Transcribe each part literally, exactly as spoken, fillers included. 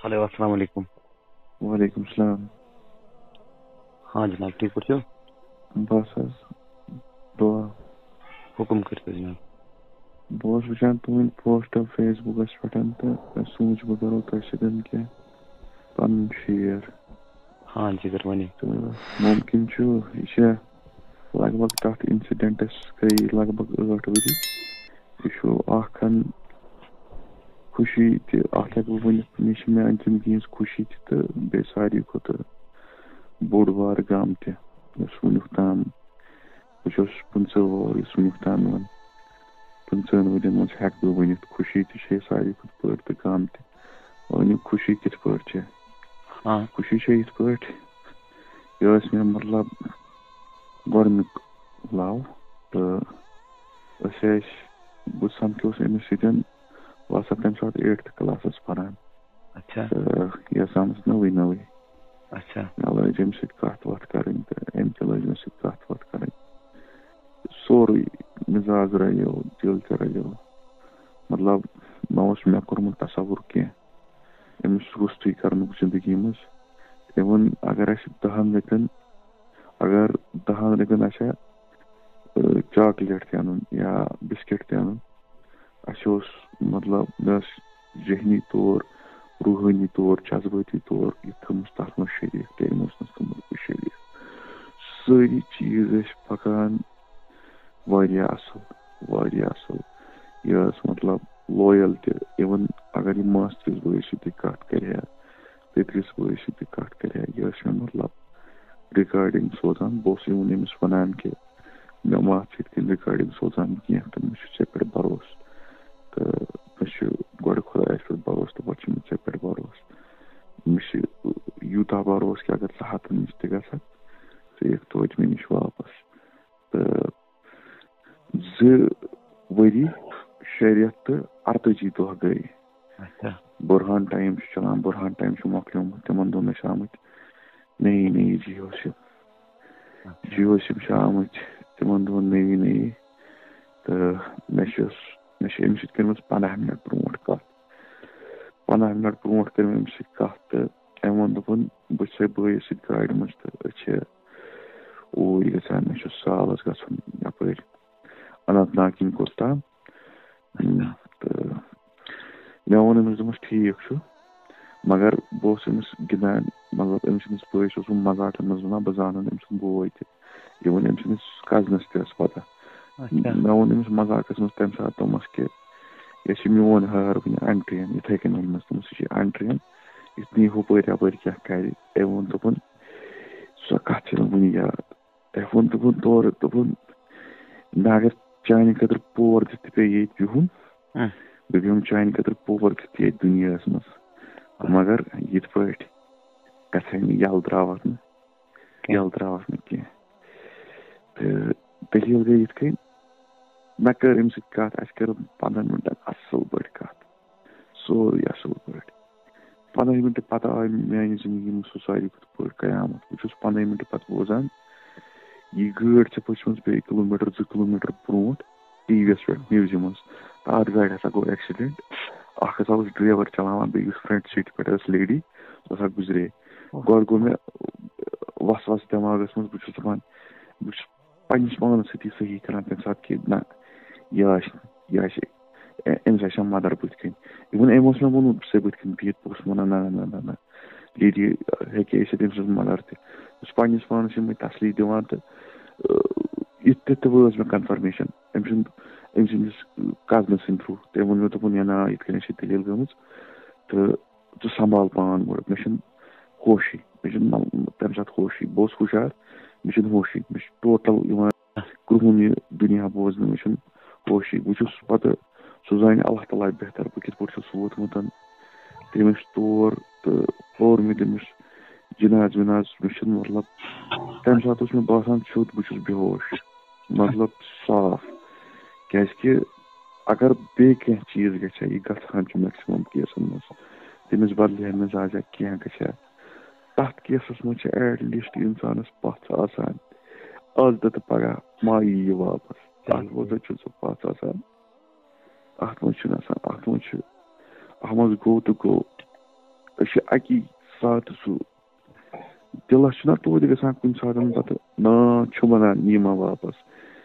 Hello, السلام علیکم۔ وعلیکم السلام۔ ہاں جناب، ٹھیک پٲٹھۍ چھِو؟ بس حظ، دعا۔ حُکُم کٔرِو حظ جناب۔ بہٕ اوسُس وٕچھان تُہٕنٛدۍ پوسٹ فیس بُکس پٮ۪ٹھ تہٕ مےٚ سوٗنٛچ بہٕ کرو تۄہہِ سۭتۍ کینٛہہ پنُن شیر۔ ہاں جِگر ؤنِو۔ تہٕ مُمکِن چھُ یہِ چھےٚ لگ بگ تتھ انسیڈنٹس گٔے لگ بگ ٲٹھ ؤری۔ یہِ چھُ اکھ ہن خوشی تہِ، اتھ ہٮ۪کہٕ بہٕ ؤنِتھ، یہِ چھِ میانہِ زندگی ہٕنٛز خوشی تہِ تہٕ بیٚیہِ ساروی کھۄتہٕ بوٚڑ بار غم تہِ۔ یُس وُنیُک تام بہٕ چھُس پٕنٛژٕہ وُہُر، یُس وُنیُک تام میون پٕنٛژٕہن ؤرین منٛز ہٮ۪کہٕ بہٕ ؤنِتھ، خوشی تہِ چھے ساروی کھۄتہٕ بٔڑ تہٕ غم تہِ۔ وۄنۍ یہِ خوشی کِتھ پٲٹھۍ چھےٚ؟ ہاں۔ خوشی چھےٚ یِتھ پٲٹھۍ، یہِ ٲس مےٚ مطلب گۄڈٕنیُک لو، تہٕ أسۍ ٲسۍ، بہٕ سمکھیوس أمِس سۭتۍ، بہٕ آسہٕ تَمہِ ساتہٕ ایٹتھ کلاسس پران، اچھا۔ تہٕ یہِ ٲس آمٕژ نٔوٕے نٔوٕے۔ اچھا۔ مےٚ لٲج أمِس سۭتۍ کَتھ وَتھ کَرٕنۍ تہٕ أمۍ تہِ لٲج مےٚ سۭتۍ کَتھ وَتھ کَرٕنۍ۔ سورُے مِزاز رَلیو، دِل تہِ رَلیو۔ مطلب، نہ اوس مےٚ کوٚرمُت تصوُر کینٛہہ أمِس روٚستُے کَرنُک زِندگی منٛز۔ اِوٕن اگر اَسہِ دَہَن رۄپیَن، اگر دَہَن رۄپیَن آسہِ ہا، ٲ، چاکلیٹ تہِ اَنُن یا بِسکِٹ تہِ اَنُن، اَسہِ اوس، مطلب، مےٚ ٲس ذہنی طور، روحٲنی طور، جذبٲتی طور یہِ تھٲومٕژ تَتھ منٛز شریٖک، تہٕ أمۍ اوس نہٕ تھوٚمُت بہٕ شریٖک۔ سٲری چیٖز ٲسۍ پَکان واریاہ اَصٕل، واریاہ اَصٕل۔ یہِ ٲس، مطلب، لویل تہِ۔ اِوٕن اگر یہِ ماستٕرِس بٲیِس سۭتۍ تہِ کَتھ کَرِ ہا، پیٚترِس بٲیِس سۭتۍ تہِ کَتھ کَرِ ہا، یہِ ٲس مےٚ، مطلب، ریکارڈنگ سوزان۔ بہٕ اوسُس یِوان أمِس وَنان کہِ مےٚ ما چھِ یِتھ کٔنۍ ریکارڈنگ سوزان کینٛہہ، تہٕ مےٚ چھُ ژےٚ پٮ۪ٹھ بھروسہٕ۔ تہٕ مےٚ چھُ گۄڈٕ خۄدایَس پٮ۪ٹھ بھروسہٕ، تہٕ پَتہٕ چھُ مےٚ ژےٚ پٮ۪ٹھ بھروسہٕ۔ مےٚ چھُ یوٗتاہ بھروسہٕ کہِ اگر ژٕ ہَتَن نِش تہِ گژھکھ، ژٕ یِکھ توتہِ مےٚ نِش واپَس۔ تہٕ زٕ ؤری، شےٚ رٮ۪تھ تہٕ اَرتٲجی دۄہ گٔے۔ اچھا۔ بُرہان ٹایم چھُ چلان، بُرہان ٹایم چھُ مۄکلیومُت، تِمن دۄہن ٲسۍ آمٕتۍ نٔیی نٔیی جیو سِم۔ اچھا۔ جیو سِم چھِ آمٕتۍ تِمن دۄہن نٔیی نٔیی۔ تہٕ مےٚ چھُس، مےٚ چھِ أمِس سۭتۍ کٔرمٕژ پنٛداہ مِنٹ برونٛٹھ کَتھ۔ پنٛداہ مِنٹ برونٛٹھ کٔر مےٚ أمِس سۭتۍ کَتھ تہٕ أمۍ ووٚن، دوٚپُن، بہٕ چھُسَے بٲیِس سۭتۍ گاڑِ منٛز تہٕ أسۍ چھِ اوٗرۍ گژھان، مےٚ چھُ سالَس گژھُن یَپٲرۍ اننت ناگ کِنۍ کوٚت تام۔ تہٕ مےٚ ووٚن أمِس، دوٚپمَس، ٹھیٖک چھُ، مگر بہٕ اوسُس أمِس گِنٛدان، مطلب، أمِس، أمِس بٲیِس اوسُس بہٕ مذاقَن منٛز وَنان، بہٕ زانَن أمۍ سُنٛد بوے تہِ۔ یہِ ووٚن أمۍ سٕنٛدِس کَزنَس تہِ ٲس پَتہ۔ اچھا۔ مےٚ ووٚن أمِس مذاقَس منٛز تَمہِ ساتہٕ، دوٚپمَس کہِ یہِ چھِ میون ہار وٕنہِ اَنٹرٛین، یِتھَے کٔنۍ ووٚنمَس، دوٚپمَس، یہِ چھِ اَنٹرٛین، یُتھ نہٕ یہِ ہُپٲرۍ یَپٲرۍ کینٛہہ کَرِ۔ أمۍ ووٚن، دوٚپُن، سۄ کَتھ چھِ مےٚ وٕنہِ یاد۔ تٔمۍ ووٚن، دوٚپُن، تورٕ، دوٚپُن، مےٚ اگر چانہِ خٲطرٕ پور دِتھ تہِ پیٚیہِ ییٚتہِ بِہُن، ہُم۔ بہٕ بیٚہمہٕ چانہِ خٲطرٕ پور دِتھ تہِ ییٚتہِ دُنیاہَس منٛز، مگر یِتھ پٲٹھۍ گژھِ ہے نہٕ یَلہٕ ترٛاوَکھ نہٕ، کینٛہہ۔ یَلہٕ ترٛاوَکھ نہٕ کینٛہہ۔ تہٕ دٔلیٖل گٔے یِتھ کٔنۍ، مےٚ کٔر أمِس سۭتۍ کَتھ، اَسہِ کٔر پنٛدہَن مِنٹَن اَصٕل پٲٹھۍ کَتھ، سورُے اَصٕل پٲٹھۍ۔ پنٛدہَے مِنٹہٕ پَتہٕ آے میٛانہِ زِندگی منٛز سُہ ساروی کھۄتہٕ بٔڑ قیامت۔ بہٕ چھُس پنٛدہَے مِنٹہٕ پَتہٕ بوزان، یہِ گٲڑۍ چھےٚ پٔچمٕژ بیٚیہِ کِلوٗ میٖٹر، زٕ کِلوٗ میٖٹر برونٛٹھ، ٹی وی یَس پٮ۪ٹھ نِوزِ منٛز۔ تہٕ اَتھ گاڑِ ہسا گوٚو ایکسیڈنٹ۔ اَکھ ہسا اوس ڈرایور چلاوان، بیٚیہِ یُس فرنٹ سیٖٹہِ پٮ۪ٹھ ٲس لیڈی، سۄ ہسا گُزرے۔ گۄڈٕ گوٚو مےٚ وَس وَس دٮ۪ماغَس منٛز، بہٕ چھُس دَپان، بہٕ چھُس پنٛنِس پانَس سۭتی صحیح کران تَمہِ ساتہٕ کہِ نہ، یہِ آسہِ، یہِ آسہِ، أ-، أمِس آسہِ ہا مَدَر بٕتھِ کَنۍ۔ یہِ ووٚن، أمۍ اوس مےٚ ووٚنمُت، بہٕ چھُسَے بٕتھِ کَنۍ بِہِتھ، بہٕ اوسُس وَنان، نہ، نہ، نہ، نہ، نہ، ییٚتہِ ہیٚکہِ ٲسِتھ أمۍ سٕنٛز مَدَر تہِ۔ بہٕ چھُس پنٛنِس پانَس یِمَے تَسلی دِوان تہٕ، أ، یہِ تہِ، تہِ وٲژ مےٚ کنفرمیشن۔ أمۍ سٕنٛد، أمۍ سٕنٛدِس کزنہٕ سٕنٛدِ تھرٛوٗ۔ تٔمۍ ووٚن مےٚ، دوٚپُن، یہِ نا، یِتھ کٔنۍ چھِ دٔلیٖل گٔمٕژ تہٕ ژٕ سنبھال پان گۄڈٕ۔ مےٚ چھُنہٕ ہوشٕے، مےٚ چھُنہٕ مل-، تَمہِ ساتہٕ ہوشٕے۔ بہٕ اوسُس ہُشار، مےٚ چھُنہٕ ہوشٕے۔ مےٚ چھُ ٹوٹل یِوان کرٛہُن یہِ دُنیا بوزنہٕ، مےٚ چھُنہٕ ہوشٕے۔ بہٕ چھُس پتہٕ، سُہ زانہِ اللہ تعالیٰ بہتر، بہٕ کِتھ پٲٹھۍ چھُس ووتمُت۔ تٔمِس تور تہٕ پوٚر مےٚ تٔمِس جناز وِناز۔ مےٚ چھُنہٕ، مطلب، تَمہِ ساتہٕ اوس مےٚ باسان سیوٚد بہٕ چھُس بے ہوش، مطلب، صاف۔ کیٛازِ کہِ اگر بیٚیہِ کینٛہہ چیٖز گژھِ ہا، یہِ گژھان چھُ میکسِمم کیسَن منٛز، تٔمِس بدلہِ ہا مِزاجا، کینٛہہ گژھِ ہا۔ تَتھ کیسَس منٛز چھِ ایٹ لیٖسٹ اِنسانَس پَژھ آسان، آز نہٕ تہٕ پَگاہ ما یی یہِ واپَس۔ تَتھ منٛز چھُ سُہ پَژھ آسان، اَتھ منٛز چھُنہٕ آسان، اَتھ منٛز چھُ، اَتھ منٛز گوٚو تہٕ گوٚو۔ أسۍ چھِ اَکی ساتہٕ سُہ، دِلَس چھُنہ توتہِ گژھان کُنہِ ساتہٕ پَتہٕ، نا، چھُ وَنان، "یہِ ما واپَس؟"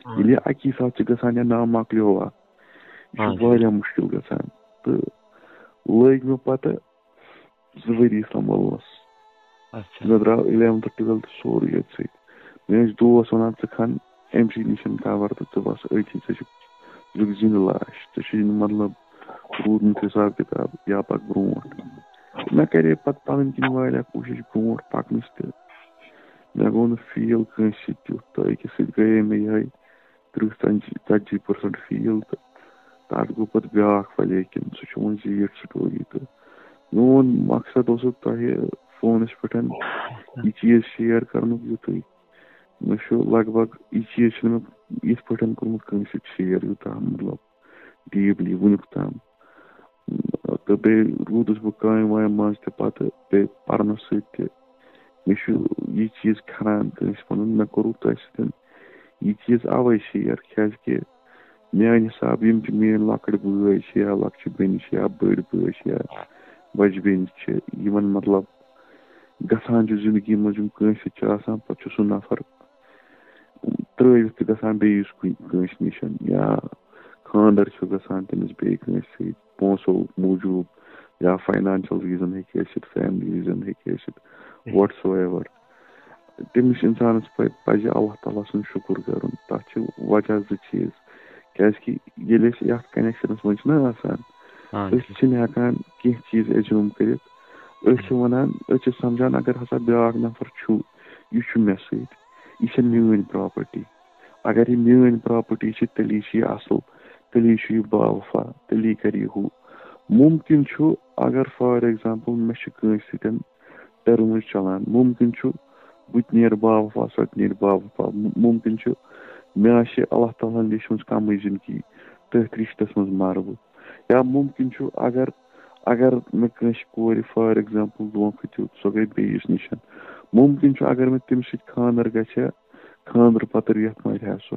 ییٚلہِ یہِ اَکی ساتہٕ چھِ گژھان یا نا، مۄکلیو وا، یہِ چھُ واریاہ مُشکِل گژھان۔ تہٕ لٲگۍ مےٚ پَتہٕ زٕ ؤری سنبھالنَس۔ مےٚ درٛاو اِلیونتھ، ٹُویلتھ سورُے أتھۍ سۭتۍ۔ مےٚ ٲسۍ دوس وَنان، "ژٕ کھَن أمۍ سٕے نِش کَوَر تہٕ ژٕ بَس أتھی، ژےٚ چھُ، ژٕ چھُکھ زِندٕ لاش، ژےٚ چھُے نہٕ مطلب روٗدمُت حِساب کِتاب یا پَکھ برونٛٹھ۔" مےٚ کَرے پَتہٕ پَنٕنۍ کِنۍ واریاہ کوٗشِش برونٛٹھ پَکنٕچ تہٕ مےٚ گوٚو نہٕ فیٖل کٲنٛسہِ سۭتۍ تیُتھ، تہٕ أکِس سۭتۍ گٔیے مےٚ یِہوٚے تٕرٛہ ژَتجی، ژَتجی پٔرسَنٛٹ فیٖل تہٕ تَتھ گوٚو پَتہٕ بیٛاکھ وَلے کِنہٕ سُہ چھُ وۄنۍ زیٖٹھ سٹوری۔ تہٕ میون مقصد اوسُکھ تۄہہِ فونَس پٮ۪ٹھ یہِ چیٖز شِیَر کَرنُک یُتھُے مےٚ چھُ لگ بگ یہِ چیٖز چھُنہٕ مےٚ یِتھ پٲٹھۍ کوٚرمُت کٲنٛسہِ سۭتۍ شِیَر یوٗتاہ مطلب ڈیٖپلی وٕنیُک تام۔ تہٕ بیٚیہِ روٗدُس بہٕ کامہِ وامہِ منٛز تہِ پَتہٕ بیٚیہِ پَرنَس سۭتۍ تہِ۔ مےٚ چھُ یہِ چیٖز کھَران کٲنٛسہِ وَنُن، مےٚ کوٚروٕ تۄہہِ سۭتۍ یہِ چیٖز اَوَے شِیَر، کیٛازِکہِ میٛانہِ حِساب یِم تہِ میٛٲنۍ لۄکٕٹۍ بٲے چھِ یا لۄکچہِ بیٚنہِ چھِ یا بٔڑۍ بٲے چھِ یا بَجہِ بیٚنہِ چھِ، یِمَن مطلب گژھان چھُ زِندگی منٛز یِم کٲنٛسہِ سۭتۍ چھِ آسان، پَتہٕ چھُ سُہ نَفَر ترٛٲوِتھ تہِ گژھان بیٚیِس کُنہِ کٲنٛسہِ نِش یا خانٛدَر چھُ گژھان تٔمِس بیٚیہِ کٲنٛسہِ سۭتۍ پونٛسو موٗجوٗب یا فاینانشَل ریٖزَن ہیٚکہِ ٲسِتھ، فیملی ریٖزَن ہیٚکہِ ٲسِتھ، وَٹ سو ایوَر۔ تٔمِس اِنسانَس پَزِ، پَزِ اللہ تعالیٰ سُنٛد شُکُر کَرُن۔ تَتھ چھِ وجہ زٕ چیٖز، کیٛازِکہِ ییٚلہِ أسۍ یَتھ کَنٮ۪کشَنَس منٛز چھِنہ آسان، أسۍ چھِنہٕ ہٮ۪کان کینٛہہ چیٖز ایزیوٗم کٔرِتھ۔ أسۍ چھِ وَنان، أسۍ چھِ سَمجھان اگر ہسا بیٛاکھ نَفَر چھُ، یہِ چھُ مےٚ سۭتۍ، یہِ چھےٚ میٛٲنۍ پراپرٹی۔ اگر یہِ میٛٲنۍ پراپرٹی چھِ، تیٚلی چھِ یہِ اَصٕل، تیٚلی چھُ یہِ باوفا، تیٚلی کَرِ یہِ ہُہ۔ مُمکِن چھُ، اگر فار ایگزامپٕل مےٚ چھِ کٲنٛسہِ سۭتۍ ٹٔرمٕز چَلان، مُمکِن چھُ بہٕ تہِ نیرٕ باوفا، سۄ تہِ نیرِ باوفا۔ مُ-، مُمکِن چھُ مےٚ آسہِ اللہ تعالیٰ ہَن لیٚچھمٕژ کَمٕے زِندگی، تٔتھۍ رِشتَس منٛز مَرٕ بہٕ۔ یا مُمکِن چھُ اگر، اگر مےٚ کٲنٛسہِ کورِ فار ایگزامپٕل دھوکہٕ دیُت، سۄ گٔے بیٚیِس نِش۔ مُمکِن چھُ اگر مےٚ تٔمِس سۭتۍ خانٛدَر گژھِ ہا، خانٛدرٕ پَتہٕ رٮ۪تھ مَرِ ہا سۄ،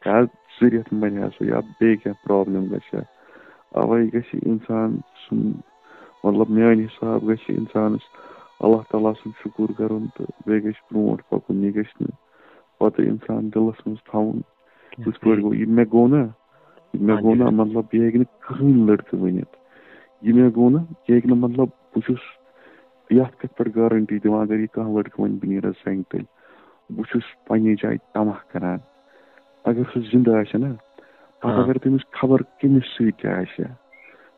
یا زٕ رٮ۪تھ مَرِ ہا سۄ، یا بیٚیہِ کینٛہہ پرابلم گژھِ ہا۔ اَوَے گژھِ اِنسان سُنٛد، مطلب، میٛانہِ حساب گژھِ اِنسانَس اللہ تعالیٰ سُنٛد شُکُر کَرُن تہٕ بیٚیہِ گژھِ برونٛٹھ پَکُن۔ یہِ گژھِ نہٕ پَتہٕ اِنسان دِلَس منٛز تھاوُن۔ یِتھ پٲٹھۍ گوٚو، یہِ مےٚ گوٚو نا، یہِ مےٚ گوٚو نا، مطلب، یہِ ہیٚکہِ نہٕ کٕہٕنۍ لٔڑکہٕ ؤنِتھ۔ یہِ مےٚ گوٚو نا، یہِ ہیٚکہِ نہٕ، مطلب، بہٕ چھُس یَتھ کَتھ پٮ۪ٹھ گارَنٹی دِوان، اگر یہِ کانٛہہ لٔڑکہٕ وَنہِ، بہٕ نیرٕ زَنٛگہِ تَلہِ، بہٕ چھُس پنٛنہِ جایہِ طمع کَران۔ اگر سُہ زِندٕ آسہِ نا، پَتہٕ اگر تٔمِس خبر کٔمِس سۭتۍ تہِ آسہِ ہا،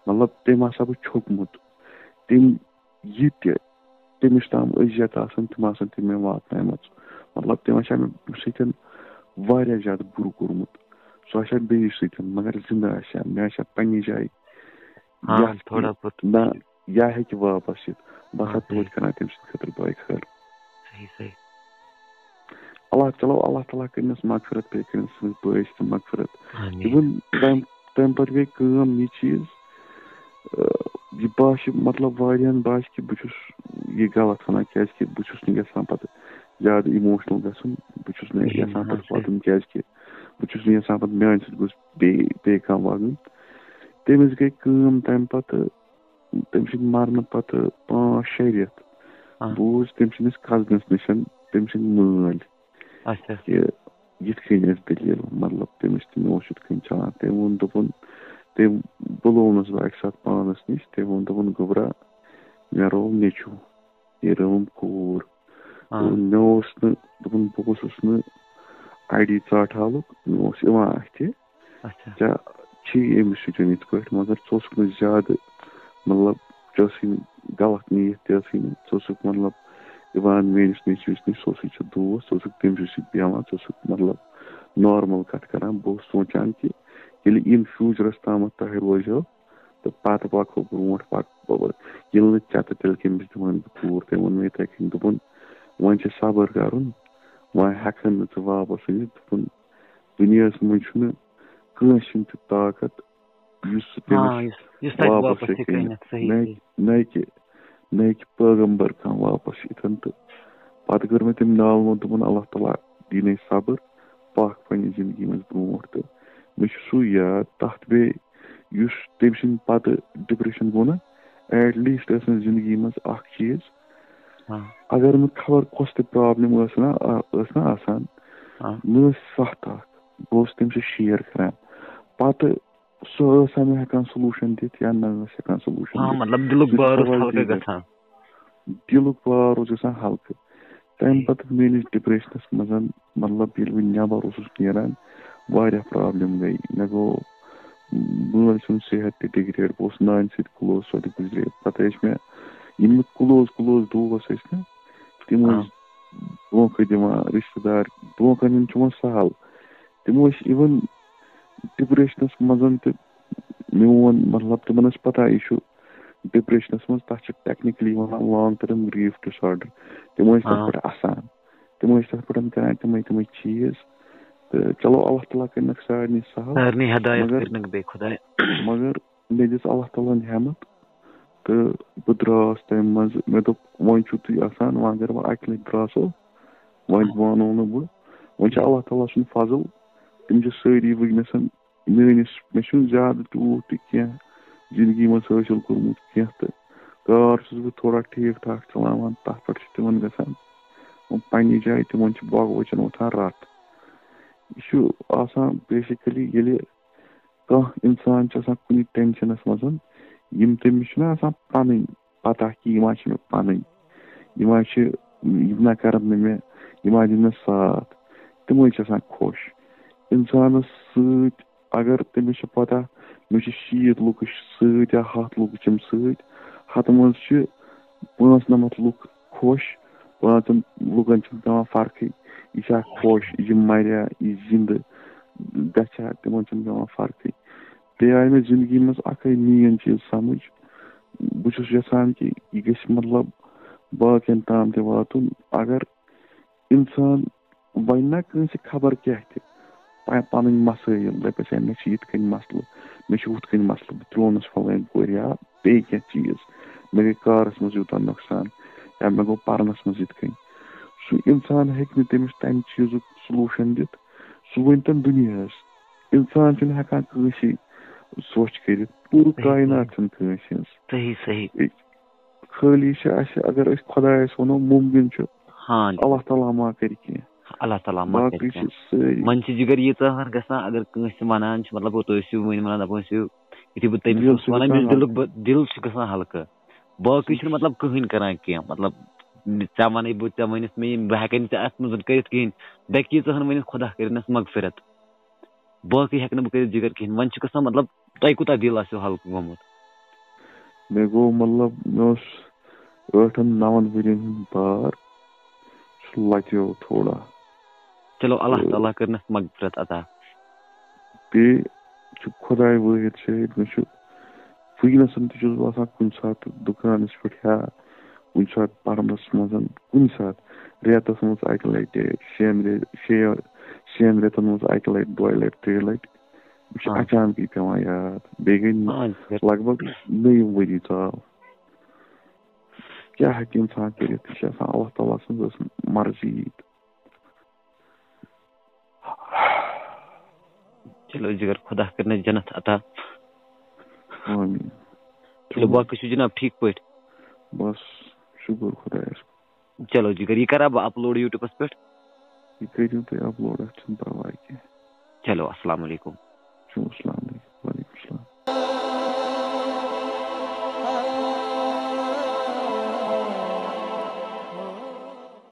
مطلب، تٔمۍ آسہٕ ہا بہٕ چھوٚکمُت، تٔمۍ یہِ تہِ تٔمِس تام اذیت آسَن، تِم آسَن تٔمۍ مےٚ واتنایمَژٕ۔ مطلب، تٔمۍ آسہِ ہا مےٚ سۭتۍ واریاہ زیادٕ بُرٕ کوٚرمُت۔ سُہ آسہِ ہا بیٚیِس سۭتۍ، مگر زِندٕ آسہِ ہا، مےٚ آسہِ ہا پنٛنہِ جایہِ ہاں، یَتھ تھوڑا کہِ بہت۔ نہ، یا ہیٚکہِ واپَس یِتھ۔ بہٕ آسہٕ ہا ہاں، توتہِ صحیح۔ کَران تٔمۍ سٕنٛدِ خٲطرٕ دۄیہِ خٲر۔ صحیح، صحیح۔ اللہ، چلو، اللہ تعالیٰ کٔرِنَس مغفرت، بیٚیہِ کٔرِنَس سٲنِس بٲیِس تہِ مغفرت۔ آمین۔ Even تَمہِ، تَمہِ پَتہٕ گٔے کٲم، یہِ چیٖز، آ، یہِ باسہِ، مطلب، واریاہَن باسہِ کہِ بہٕ چھُس یہِ غلط وَنان، کیٛازِکہِ بہٕ چھُس نہٕ یَژھان پَتہٕ زیادٕ emotional گژھُن، بہٕ چھُس نہٕ کِہیٖنۍ، یَژھان ہاں، پَتہٕ صحیح۔ وَدُن، کیٛازِکہِ بہٕ چھُس نہٕ یَژھان پَتہٕ میٛانہِ سۭتۍ گوٚژھ بیٚیہِ، بیٚیہِ کانٛہہ وَدُن۔ تٔمِس گٔے کٲم تَمہِ پَتہٕ، تٔمۍ سٕنٛدِ مرنہٕ پتہٕ پانٛژھ شےٚ رٮ۪تھ آ۔ بوٗز تٔمۍ سٕنٛدِس cousinس نِش تٔمۍ سٕنٛدۍ مٲلۍ اچھا۔ کہِ یِتھ کٔنۍ ٲس دٔلیٖل، مطلب، تٔمِس تہِ مےٚ اوس یِتھ کٔنۍ چلان۔ تٔمۍ ووٚن، دوٚپُن، تٔمۍ بُلوونَس بہٕ اَکہِ ساتہٕ پانَس نِش، تٔمۍ ووٚن، دوٚپُن، "گوٚبرا، مےٚ روو نیٚچوٗ، یہِ رٲوٕم کوٗر۔" آ۔ دوٚپُن، مےٚ اوس نہٕ، دوٚپُن، بہٕ اوسُس نہٕ آی ڈی ژاٹہٕ حالُک، مےٚ اوس یِوان اَتھِ۔ اچھا۔ ژےٚ چھی أمِس سۭتۍ یِتھ پٲٹھۍ، مگر ژٕ اوسُکھ نہٕ زیادٕ، مطلب، ژےٚ ٲسٕے نہٕ غلط نیت تہِ ٲسٕے نہٕ، ژٕ اوسُکھ، مطلب، یِوان میٲنِس نیٚچوِس نِش، سُہ اوسُے ژےٚ دوس، ژٕ اوسُکھ تٔمۍ سٕے سۭتۍ بیٚہوان، ژٕ اوسُکھ، مطلب، normal کَتھ کَران۔ بہٕ اوسُس سونٛچان کہِ ییٚلہِ in futureس تامَتھ تۄہہِ روزیو، تہٕ پَتہٕ پَکہو برونٛٹھ، پَکہٕ بہٕ۔ ییٚلہِ نہٕ ژےٚ تہٕ تیٚلہِ کٔمِس دِمہٕ ہن بہٕ کوٗر؟ تٔمۍ ووٚن مےٚ یِتھَے کٔنۍ، دوٚپُن، وۄنۍ چھِ صبر کَرُن، وۄنۍ ہٮ۪کہٕ ہن نہٕ ژٕ واپَس أنِتھ۔ دوٚپُن، دُنیاہَس منٛز چھُنہٕ کٲنٛسہِ ہُنٛد تہِ طاقت یُس سُہ تٔمِس ہاں، یُس، یُس تَتہِ واپَس واپَس ہیٚکہِ ہیٚکہِ أنِتھ، أنِتھ۔ صحیح، نہ، صحیح۔ نہ کہِ، نہ کہِ پیغمبر کانٛہہ واپَس یِتھَن۔ تہٕ پَتہٕ کٔر مےٚ تٔمۍ نالہٕ ووٚن، دوٚپُن، "اللہ تعالیٰ دِیٖنَے صبر، پَکھ پنٛنہِ زِندگی منٛز برونٛٹھ۔" تہٕ مےٚ چھُ سُے یاد، تَتھ بیٚیہِ یُس تٔمۍ سٕنٛدِ پَتہٕ depression گوٚو نہ، ایٹ لیسٹ ٲس مےٚ زندگی منٛز اکھ چیٖز۔ ہاں۔ اگر مےٚ خبر کۄس تہِ پرابلم ٲس نا، آ، ٲس نا آسان، ہاں۔ مےٚ ٲس ستھ اکھ، بہٕ اوسُس تٔمِس سۭتۍ شیئر کران۔ پتہٕ سُہ ٲسا مےٚ ہٮ۪کان سولوشن دِتھ یا نہ ٲس ہٮ۪کان سولوشن ہاں، دِتھ۔ مطلب دِلُک سُہ چھُ بار اوس سوال ہلکہٕ دیٖدَر۔ گژھان۔ دِلُک بار اوس گژھان ہلکہٕ۔ تَمہِ ٹھیٖک۔ پتہٕ میٲنِس ڈپریشنس منٛز، مطلب، ییٚلہِ بہٕ نٮ۪بر اوسُس نیران، واریاہ پرابلم گٔے۔ مےٚ گوٚو مٲلۍ سُنٛد صحت تہِ ڈِگریڈ۔ بہٕ اوسُس نانہِ سۭتۍ کلوز، سۄ تہِ گُزرے۔ پتہٕ ٲسۍ مےٚ، یِم مےٚ کلوز کلوز دوس ٲسۍ نا، تِم ہاں۔ ٲسۍ دھوکہٕ دِوان، رشتہٕ دار دھوکہٕ دِنۍ چھُ وۄنۍ سہل۔ تِم ٲسۍ اِوٕن ڈپریشنس منٛز تہِ میون، مطلب، تِمن ٲس پتہ یہِ چھُ ڈپریشنس منٛز، تتھ چھِ ٹیکنیکلی ونان لانگ ٹرم گریف ڈس آرڈر۔ تِم ٲسۍ تتھ ہاں۔ پٮ۪ٹھ اسان، تِم ٲسۍ تتھ پٮ۪ٹھ کران تِمے تِمے چیٖز۔ تہٕ چلو، اللہ تعالیٰ کٔرنکھ سارنٕے سہل۔ سارنٕے ہدایت مگر کٔرنَکھ بیٚیہِ خۄداے۔ مگر مےٚ دِژ اللہ تعالیٰ ہن ہٮ۪مت، تہٕ بہٕ درٛاس تَمہِ منٛزٕ۔ مےٚ دوٚپ، وۄنۍ چھُو تُہۍ آسان، وۄنۍ اگر وۄنۍ اَکہِ لَٹہِ درٛاسو، وۄنۍ وَنو نہٕ بہٕ۔ وۄنۍ چھُ اللہ تعالیٰ سُنٛد فضل، تِم چھِ سٲری وٕنکیٚنَس میٛٲنِس، مےٚ چھُنہٕ زیادٕ تیوٗت تہِ کینٛہہ زِندگی منٛز حٲصِل کوٚرمُت کینٛہہ، تہٕ کار چھُس بہٕ تھوڑا ٹھیٖک ٹھاک چلاوان، تَتھ پٮ۪ٹھ چھِ تِمَن گژھان یِم پنٛنہِ جایہِ، تِمَن چھِ باغہٕ وچَن وۄتھان رَتھ۔ یہِ چھُ آسان بیسِکٔلی ییٚلہِ کانٛہہ اِنسان چھُ آسان کُنہِ ٹینشنس منٛز، یِم تٔمِس چھِنہ آسان پنٕنۍ پتہ کہِ یِم ہا چھِ مےٚ پنٕنۍ، یِم ہا چھِ، یِم نہ کرن نہٕ مےٚ، یِم ہا دِن مےٚ ساتھ، تِمے چھِ آسان خۄش۔ اِنسانس سۭتۍ اگر تٔمِس چھِ پتہ مےٚ چھِ شیٖتھ لُکھ سۭتۍ یا ہتھ لُکھ چھِم سۭتۍ، ہتہٕ منٛز چھِ پانٛژھ نمتھ لُکھ خۄش، پانٛژن لُکن چھُنہٕ پٮ۪وان فرقٕے، یہِ چھا خۄش، یہِ مریا، یہِ زِندٕ گژھِ ہا، تِمن چھُنہٕ پٮ۪وان فرقٕے۔ بیٚیہِ آیہِ مےٚ زندگی منٛز اکٕے مین چیٖز سمجھ، بہٕ چھُس یژھان کہِ یہِ گژھِ، مطلب، باقین تام تہِ واتُن۔ اگر انسان ونہِ نا کٲنٛسہِ خبر کیٛاہ تہِ، پا-، پنٕنۍ مسٲیل، دپٮ۪س ہے مےٚ چھِ یِتھ کٔنۍ مسلہٕ، مےٚ چھِ ہُتھ کٔنۍ مسلہٕ، بہٕ ترٛوونس فلٲنۍ کورِ یا بیٚیہِ کینٛہہ چیٖز، مےٚ گٔے کارس منٛز یوٗتاہ نۄقصان یا مےٚ گوٚو پرنس منٛز یِتھ کٔنۍ۔ سُہ انسان ہیٚکہِ نہٕ تٔمِس تمہِ چیٖزُک سولوشن دِتھ، سُہ ؤنۍتن دُنیاہس۔ انسان چھُنہٕ ہٮ۪کان کٲنٛسے سۄچھ کٔرِتھ، پوٗرٕ صحیح، کائنات صحیح۔ چھُنہٕ کٲنٛسہِ ہٕنٛز۔ صحیح، صحیح۔ خٲلی چھِ اَسہِ، اگر أسۍ خۄدایَس وَنو، مُمکِن چھُ، ہاں، اللہ تعالیٰ ما کَرِ کینٛہہ۔ اللہ تعالیٰ ما باقٕے کَرِ چھِ کینٛہہ۔ سٲری۔ وۄنۍ چھِ جِگر ییٖژاہ ہَن گژھان، اگر کٲنٛسہِ وَنان چھِ، مطلب، تُہۍ ٲسِو وۄنۍ وَنان، دَپان ٲسِو، یُتھُے بہٕ تٔمِس دِل اوسُس چھُ وَنان، گژھان مےٚ چھُ دِلُک ہلکہٕ۔ بہٕ، دِل چھُ گژھان ہلکہٕ۔ باقٕے چھُنہٕ، مطلب، کٕہٕنۍ کَران کینٛہہ۔ مطلب، ژےٚ وَنَے بہٕ، ژےٚ ؤنِتھ مےٚ یِم، بہٕ ہٮ۪کَے نہٕ ژےٚ اَتھ منٛز کٔرِتھ کِہیٖنۍ۔ بیٚکہِ ییٖژاہ ہَن ؤنِتھ، خۄدا کٔرِنَس مغفرت۔ باقٕے ہٮ۪کہٕ نہٕ بہٕ کٔرِتھ، جِگر، کِہیٖنۍ۔ وۄنۍ چھُ گژھان، مطلب، تۄہہِ کوٗتاہ دِل آسیو ہلکہٕ گوٚمُت؟ مےٚ گوٚو، مطلب، مےٚ اوس ٲٹھن نَون ؤرین ہُنٛد بار، سُہ لۄتیو تھوڑا۔ چلو، اللہ تہٕ تعالیٰ کٔرنَس مغفرت عطا۔ بیٚیہِ چھُ خۄداے وٲحد شٲہِد، مےٚ چھُ وٕنکیٚنَس تہِ چھُس بہٕ آسان کُنہِ ساتہٕ دُکانَس پٮ۪ٹھ یا کُنہِ ساتہٕ پَرنَس منٛز، کُنہِ ساتہٕ رٮ۪تَس منٛز اَکہِ لَٹہِ، شٮ۪ن رٮ۪-، شے-، شٮ۪ن رٮ۪تَن منٛز اَکہِ لَٹہِ، دۄیہِ لَٹہِ، ترٛیٚیہِ لَٹہِ۔ مےٚ چھِ آ۔ اچانکٕے پٮ۪وان یاد۔ بیٚیہِ گٔے آ، جِگر۔ لگ بگ نٔیِم ؤری ژاو۔ کیٛاہ ہیٚکہِ اِنسان کٔرِتھ؟ یہِ چھِ آسان اللہ تعالیٰ سٕنٛز ٲس مرضی۔ چلو جِگر، خۄدا کٔرنَس جنت عطا۔ آمیٖن۔ چلو، باقٕے چھِو جِناب ٹھیٖک پٲٹھۍ؟ بس، شُکُر خۄدایَس۔ چلو جِگر، یہِ کَرا بہٕ اپلوڈ YouTube-س پٮ۪ٹھ؟ یہِ کٔرِو تُہۍ اپلوڈ، اَتھ چھُنہٕ پرواے کینٛہہ۔ چلو، السلام علیکُم۔ چلو، السلام علیکُم۔